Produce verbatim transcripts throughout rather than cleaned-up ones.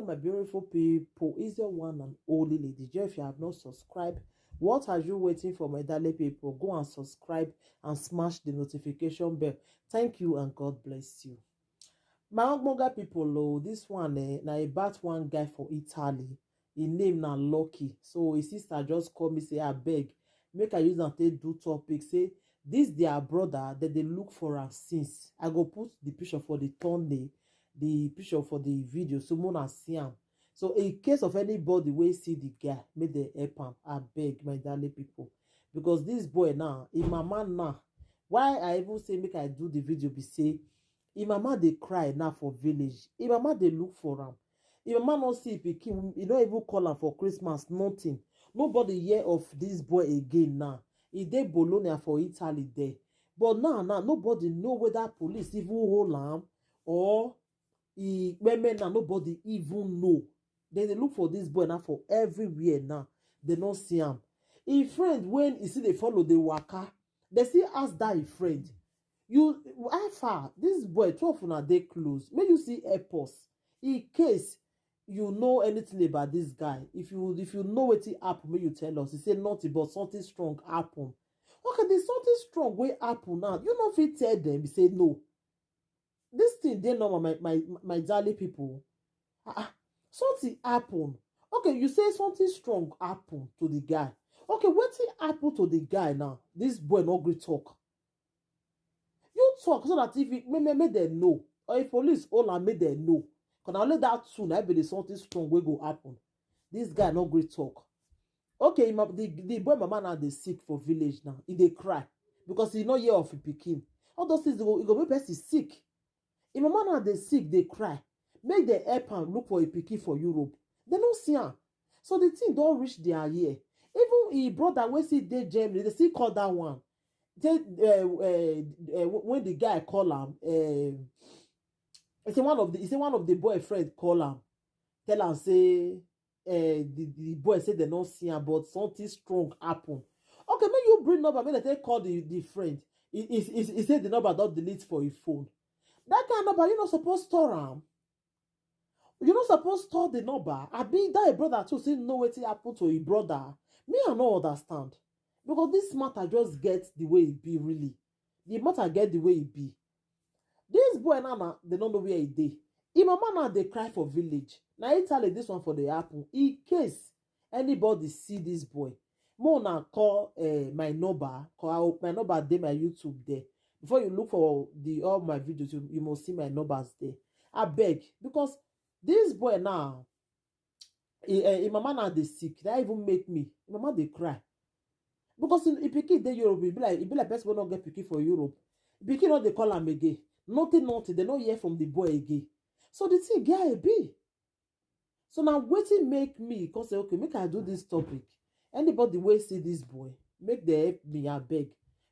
My beautiful people, is your one and only Lady J. If you have not subscribed, what are you waiting for, my darling people? Go and subscribe and smash the notification bell. Thank you and God bless you. My Ogboga people, oh, this one eh, na about one guy for Italy. His name na Lucky. So his sister just call me say, "I beg, make I use and take do topic." Say this their brother that they look for am since. I go put the picture for the thumbnail, the picture for the video, so una see am. So in case of anybody wey see the guy, make dem help am. I beg, my darling people, because this boy now, him mama now. Why I even say make I do the video be say, him mama dey cry now for village. Him mama dey look for am. Him mama no see him pikin. He no even call am for Christmas. Nothing. Nobody hear of this boy again now. He dey Bologna for Italy there. But now, now nobody know whether police even hold am or he women now. Nobody even know. Then they look for this boy now for everywhere now. They no see am. Him friend, when he see they follow the waka, they still ask that him friend, "You, how far? This boy, twelve una dey close. Make you see help us. In case you know anything about this guy, if you if you know wetin happen, make you tell us." He say nothing, but something strong happen. Okay, there's something strong wey happen now. You no fit tell them. He say no. This thing dey normal, my my my darling people. Ah, ah, something happen. Okay, you say something strong happen to the guy. Okay, wetin happen to the guy now? This boy no gree talk. You talk so that if it, make, make, make them know, or if police hold am, make them know. Cause na only that two na be the something strong wey go happen. This guy no gree talk. Okay, him ma- the the boy mama now dey sick for village now. He dey cry because he no hear of him pikin. All those things go, e go make person sick. Him mama now dey sick, dey cry. Make dem help am look for him pikin for Europe. They no see am. So the thing don reach their ear. Even him brother wey still dey Germany, they still call that one. They, uh, uh, uh, when the guy call am, uh, he say one of the he say one of the boyfriend call am, tell am say uh, the, the boy say they no see am, but something strong happen. Okay, make you bring number, make they take call the, the friend. He, he, he, he say the number don delete for his phone. That kind of number, you no suppose store am. You no suppose store the number. I be that brother too, say know wetin happen to his brother. Me, I no understand. Because this matter just get the way it be, really. The matter get the way it be. This boy now, now they don't know where he dey. Him mama now dey cry for village. Now Italy, this one for the happen. In case anybody see this boy, make una call uh, my number. Call out my number dey my YouTube there. Before you look for the all my videos, you, you must see my numbers there. I beg, because this boy now, he, uh, him mama now dey sick. That even make me. Him mama dey cry. Because in, in pikin dey Europe, e be like e be like person wey no get pikin for Europe. Pikin no dey call am again. Nothing, nothing. They no hear from the boy again. So the thing get a be. So now wetin make me come say, okay, make I do this topic. Anybody wey see this boy, make they help me, I beg.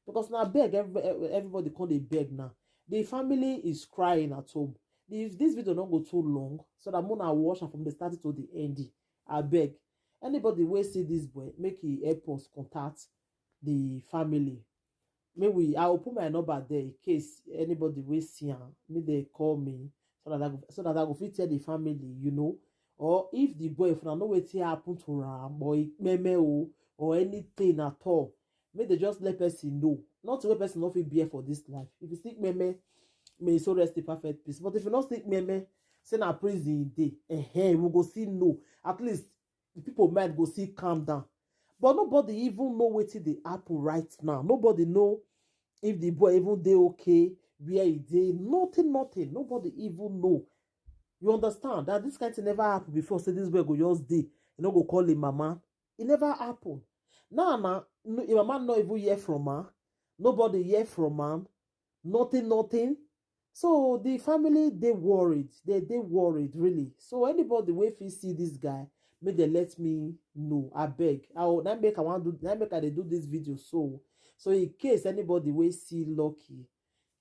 Because now beg, every, everybody come dey beg now. The family is crying at home. If this video not go too long, so that mona watch am from the start to the end. I beg. Anybody wey see this boy, make he help us contact the family. Make we I will put my number there in case anybody wey see am, make they call me so that I go, so that I go fit tell the family, you know. Or if the boy, if una know wetin happen to am, or he meme o, or anything at all, make they just let person know. Nothing wey person no fit bear for this life. If you stick meme, may his soul rest in perfect peace. But if you no stick meme, say na prison e dey, eh, we go see no. At least the people mind go see calm down. But nobody even know wetin dey happen right now. Nobody know if the boy even dey okay, where he dey, nothing, nothing. Nobody even know. You understand that this kind thing never happened before. Say this boy go just dey, you no go call him mama. It never happened. Now, now, no, him mama no even hear from her. Nobody hear from am. Nothing, nothing. So the family dey worried. They dey worried really. So anybody wey fit see this guy, make they let me know. I beg. I will, that make I want do. That make I dey do this video. So, so in case anybody wey see Lucky,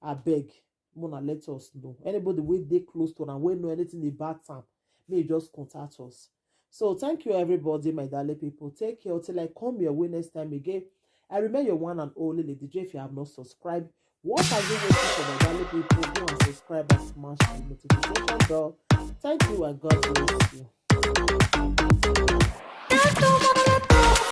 I beg, mona let us know. Anybody wey dey close to am, wey know anything about am, may just contact us. So thank you everybody, my darling people. Take care till I come your way next time again. I remain your one and only Lady J. If you have not subscribed, what are you waiting for, my darling people? Go and subscribe and smash the notification bell. Thank you and God bless you.